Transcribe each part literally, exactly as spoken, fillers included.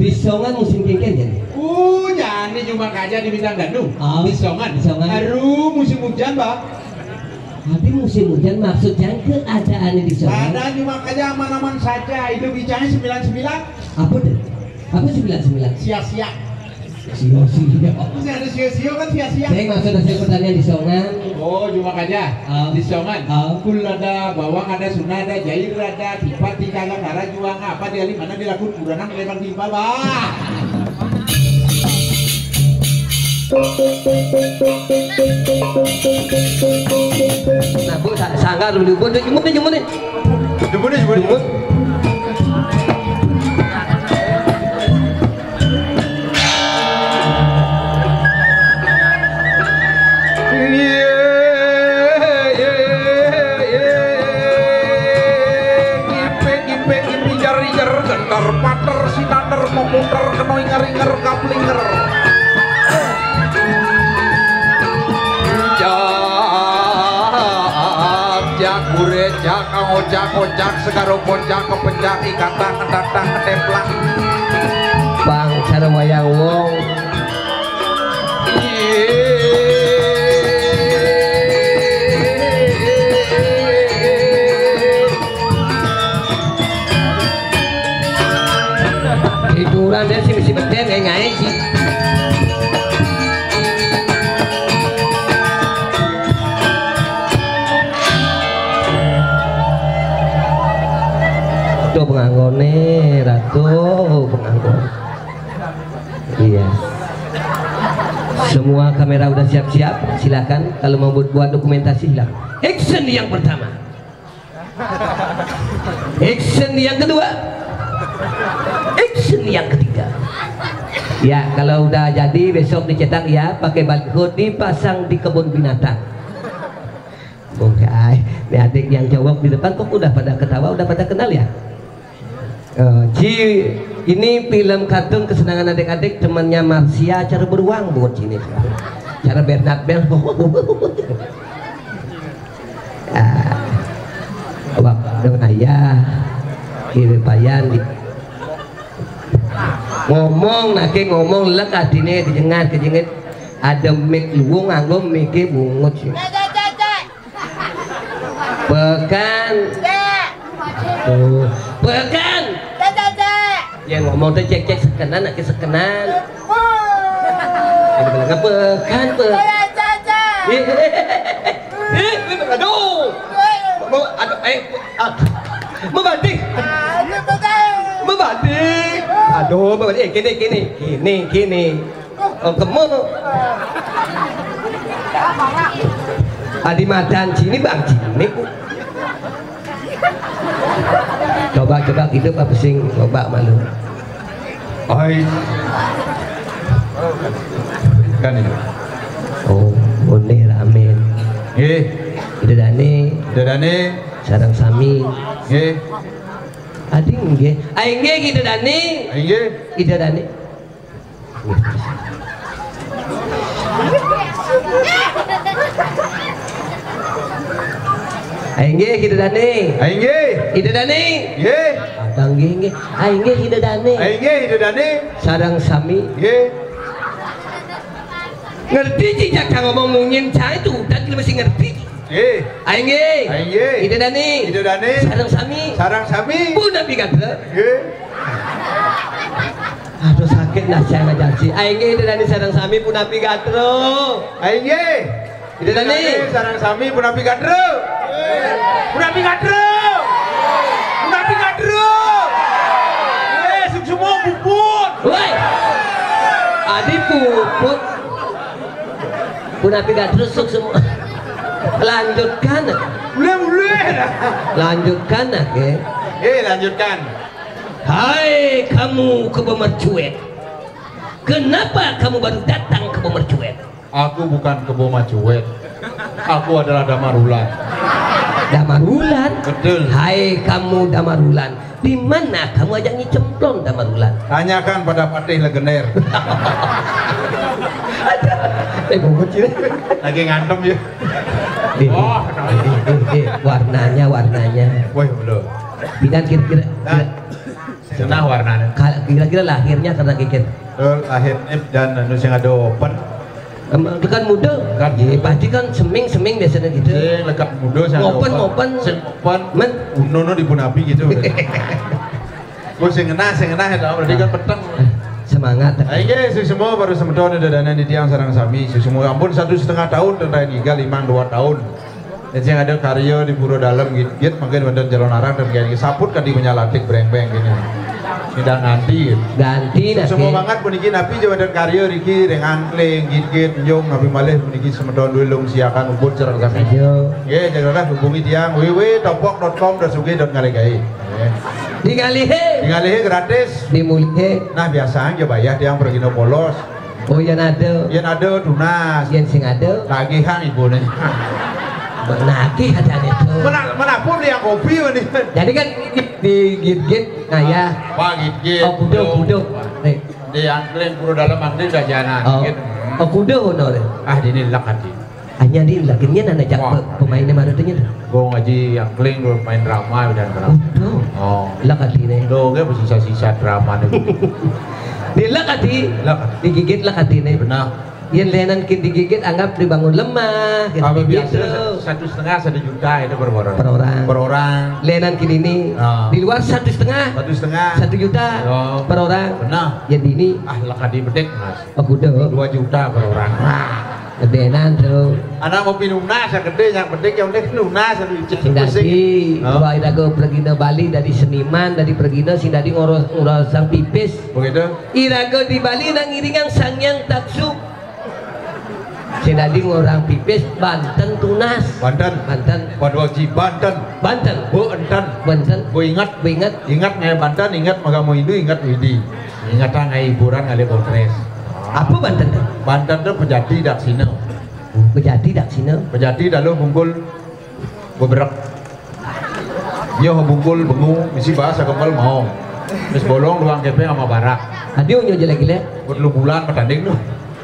Disongan musim kéngkén, jani? Uh, jani cuma kaja di Bintang Gandung. Oh, disongan. Disongan. Aduh, musim hujan, Bang. Tapi musim hujan maksud jani keadaan di sana. Keadaan cuma kaja aman-aman saja. Hidup icangnya sembilan sembilan. Apa tuh? Apa sembilan sembilan? Sia-sia. Sio-sio. Masih ada sio-sio kan sia-sia. Saya maksud hasil pertanian di Songan. Oh, cuma kaja. Oh. Di Songan. Oh. Kul ada, bawang ada, suna ada, jair ada, tipat di kagak ada juang apa di alim mana dilakukan kuranang lewat di bawah. Nah, Bu, sa-, sanggar dulu, Bu. Tuh, jemput nih, jemput nih. Jemput nih, jemput nih. Jemput. Iye, iye, iye. Ngipik, ngipik, ngipijar-ijar, gentar pater, sinander, memuter, keno inger-inger, kaplinger. Jak, jak, gure, jak, ngocak, ngocak, segaro poncak, kepencak, ikatang, ngedatang, ngedeplak. Bang, cara wayang wong. Hiburan deh sih, mesti beten, kayak ngaji. Tuh penganggone, Ratu, penganggone. Iya. Semua kamera udah siap-siap, silakan. Kalau mau buat, buat dokumentasi, silakan. Action yang pertama. Action yang kedua. Action yang ketiga. Ya, kalau udah jadi besok dicetak ya, pakai baliho dipasang di kebun binatang. Oke, ay, ini adik yang cowok di depan kok udah pada ketawa, udah pada kenal ya? Eh, Ji, ini film kartun kesenangan adik-adik, temannya Marsia, cara beruang buat sini. Cara Bernard Bell. Ah, waktu ayah, kiri payan di ngomong, nake ngomong lek atine dijengat kejengit. Ada mic luwung, nganggo mic bungut sih. Pekan. Tuh. Pekan. Ya ngomong tuh cek-cek sekenan, nake sekenan. Ini bilang pekan, pe-, eh, eh, eh, eh, eh, aduh. Mau, aduh, eh, ah. Mau batik. Mau batik. Aduh, mau batik. Eh, kene, kene. Kene, kene. Oh, kemo. Adi madan sini, Bang, sini. Coba, coba hidup apa sing coba malu. Oi. Kan ini. Oh, onde rame. Nggih. Ida Dane. Ida Dane. Sareng sami. Nggih. Adi nggih. Aing nggih Ida Dane. Aing nggih. Ida Dane. Aing nggih Ida Dane. Aing nggih. Ida Dane. Nggih. Abang nggih nggih. Aing nggih Ida Dane. Aing nggih Ida Dane. Sareng sami. Nggih. Ngerti, Ci, Caka ngomong munyin cai tuh, udah kita mesti ngerti. Nggih. Aing nggih. Aing nggih. Ida Dane. Ida Dane. Sareng sami. Sareng sami. Punapi gatra. Nggih. Aduh, sakit nah saya ngajar si. Aing nggih Ida Dane sareng sami punapi gatra. Aing nggih. Ida Dane. Ida Dane sareng sami punapi gatra. Punapi gatra. Punapi gatra. Eh, suksma puput. Woi. Adi puput. Punapi gatra suksma. Lanjutkan. Boleh, boleh. Lanjutkan, oke. Eh, lanjutkan. Hai kamu Kebo Mercuet. Kenapa kamu baru datang Kebo Mercuet? Aku bukan Kebo Mercuet. Aku adalah Damarulan. Damarulan? Betul. Hai kamu Damarulan. Di mana kamu ajak Nyi Cemplon, Damarulan? Tanyakan pada Patih Legender. Eh, bobot sih. Lagi ngantem ya. Eh, eh, Oh, eh, eh, eh, warnanya, warnanya. Woi, belum. Bidan kira-kira, Nah. kira-, Senang warnanya. Ka-, kira-kira lahirnya karena gigit. Eh, lahirnya dan anu sing ada open. Em, tekan muda. Kan. Iya, pasti kan seming-seming biasanya gitu. Sing lekat muda sing ada Open, open. Open. Sing open. Men. Unono di Punapi gitu. Gue sing ngenah, sing ngenah ya, berarti kan peteng. Semangat. Ayo, semua baru semeton udah dana di tiang sarang sami. Semua ampun satu setengah tahun dan lain tiga limang dua tahun. Jadi yang ada karya di Pura Dalam gitu, gitu mungkin wonten Jalon Arang dan kayak saput kan di menyalatik breng-breng gini. Tidak nganti. Ganti dah. Semua banget puniki napi jawa dan karya riki ring angkling gigit nyung napi malih puniki semeton dulu siakan ubut cerang sami. Iya. Nggih, jagalah hubungi tiang www topok dot com dan sugih dot ngalegai. Nggih. Di ngalihe. Di ngalihe gratis. Di mulihe. Nah, biasa aja bayar tiang pergi polos. Oh, yen ada. Yen ada tunas. Yen sing ada. Tagihan ibune. Nagih aja itu. Mana mana pun yang kopi ini. Jadi kan digigit ngayah. Wah, gigit. Oh, kudu, kudu. Nih. Di angkling pura dalam angkling dah jalan. Oh. Gigit. Oh, kudu ngono le. Ah, dini lek ati. Hanya di lek ini anak jak Wah. Pe-, pemainnya mana tuh nya. Gong aji angkling dulu main drama dan drama. Kudu. Oh. Lek ati nih. Lo ke sisa-sisa drama nih. Di lek ati. Lek. Digigit lek ati nih. Benar. Yen lenan kin digigit anggap dibangun lemah, gitu. Apa biasa gitu. Sa-, satu setengah satu juta itu per orang. Per orang. Per orang. Lenan kin ini Ah. Di luar satu setengah. Satu setengah. Satu juta Oh. Per orang. Benar. Yen ini Ah, lek ati bedek, Mas. Oh, kudu. Dua juta per orang. Wah, gedenan tuh. Anak mau pinuna segede yang penting yang penting lunas satu ijek. Sing dadi, Oh. Wah, iraga pergina Bali dari seniman, dari pergina sing dadi ngurus ngurusang pipis. Begitu. Iraga di Bali nang iringan sang yang taksu. Sing dadi ngurang pipis banten tunas. Banten. Banten. Waduh, Ji, banten. Banten. Bu enten. Banten. Bu ingat. Bu ingat. Ingat ngai banten, ingat magamu Hindu, ingat Widi. Ingat ngai hiburan ngalih potres. Apa banten tuh? Banten tuh pejati daksina. Pejati daksina. Pejati dalu bungkul beberek. Yo bungkul bengu misi bahas kempel mau. Mis bolong ruang kepeng sama barak. Adio nyo jelek-jelek. Buat lu bulan petanding tuh.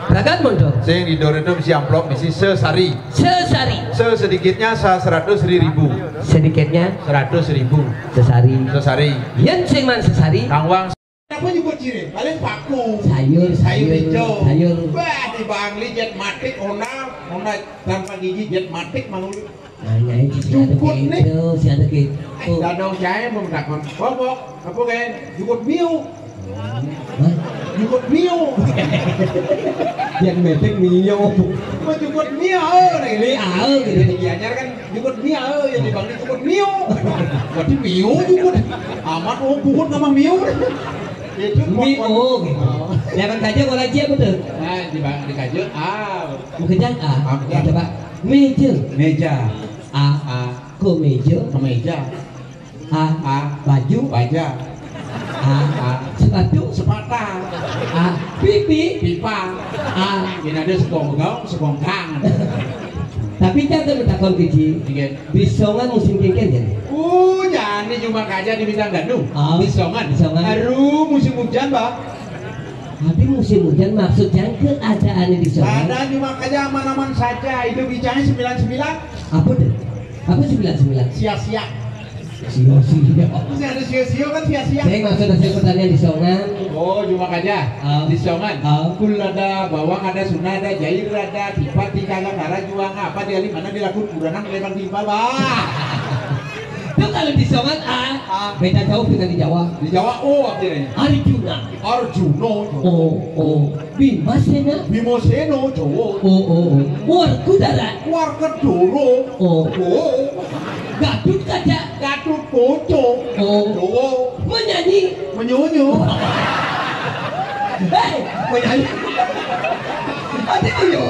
Ragan mondok. Sing di dor itu misi amplop misi sesari. Sesari. Se sedikitnya sa seratus ribu. Sedikitnya seratus ribu. Sesari. Sesari. Yen sing man sesari. Kangwang. Apa nyebut ciri? Paling paku. Sayur, sayur, sayur hijau. Sayur. Wah, di Bangli jet matik ona, ona tanpa gigi jet matik mangul. Nah, nyai si ada Jukut nih. Gitu, si ada gitu. Eh, dadong saya mau mendapat bobok, apa kayak jukut miu. Hah? Jukut miu. Yang metik miu. Mau jukut miu, oh, nah, ini ah, gitu. Jadi diajar kan jukut miu, yang dibangun jukut miu. Berarti miu jukut. Amat oh buhut nama miu. Itu Miu, gitu. Oh. Jangan kaja kalau aja betul. Nah, di di kaja ah. Bukan ah. Ah, bukan. Coba. Meja. Meja. A. A. Kemeja. Kemeja. A. A. Baju. Baja. A. A. Sepatu. Sepata. A. Pipi. Pipa. A. Ini ada sekongkong, sekongkang. Tapi jangan takon kecil. Iya. Bisongan musim kengkeng kan? Uh, jani cuma kaja di bintang gandum. Oh, Bisongan. Bisongan. Baru musim hujan, Pak. Tapi musim hujan maksudnya keadaan di sana. Ada cuma kaja aman-aman saja. Itu bicaranya sembilan sembilan. Apa tuh? Apa sembilan sembilan? Sia-sia. Sio-sio. Masih ada sio-sio kan sia-sia. Saya maksud hasil pertanian di Songan. Oh, cuma kaja. Ah. Di Songan. Ah. Kul ada, bawang ada, suna ada, jair ada, tipat di kagak kara juang apa di alim mana dilakukan kurangan lebar di bawah. Itu kalau di Songan A, A. Beda jauh dengan di Jawa. Di Jawa O akhirnya. Arjuna. Arjuna. O, O. Bimasena. Bimasena, Jawa. O, O, O. Warkudara. Warkedoro. O. O. Gatut Kaca. Gatut Kaca. O. Jawa. Menyanyi. Menyonyo. Hei, menyanyi. Ati menyonyo.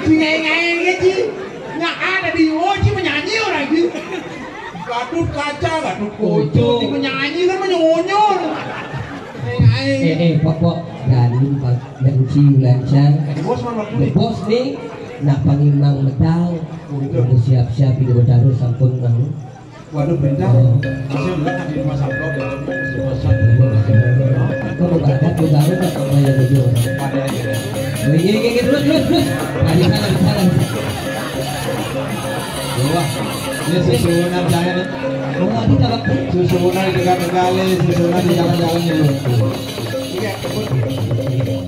Di ngai-ngai aja. Nyak ada di O, ci menyanyi orang itu. Gatut Kaca, Gatut Kaca, di penyanyi kan menyonyo. Ngai-ngai. Eh, eh, pok, pok. Gandum, Pak. Dan si Lancar. Di bos mana waktu The nih? Boss nih. Nah, pangimang medal. Udah siap-siap ini bertaruh sampun nang. Waduh, bentar. Oh. Masih enggak di rumah sampel, ya. Di rumah sampel. Kok mau berangkat, mau tahu, Pak? Kok mau yang baju? Pada aja. Oh, iya, iya, iya, terus, terus, terus. Nah, di sana, di sana. Wah. Ini susunan saya nih. Susunan di tengah-tengah nih, susunan di jalan-jalan nih.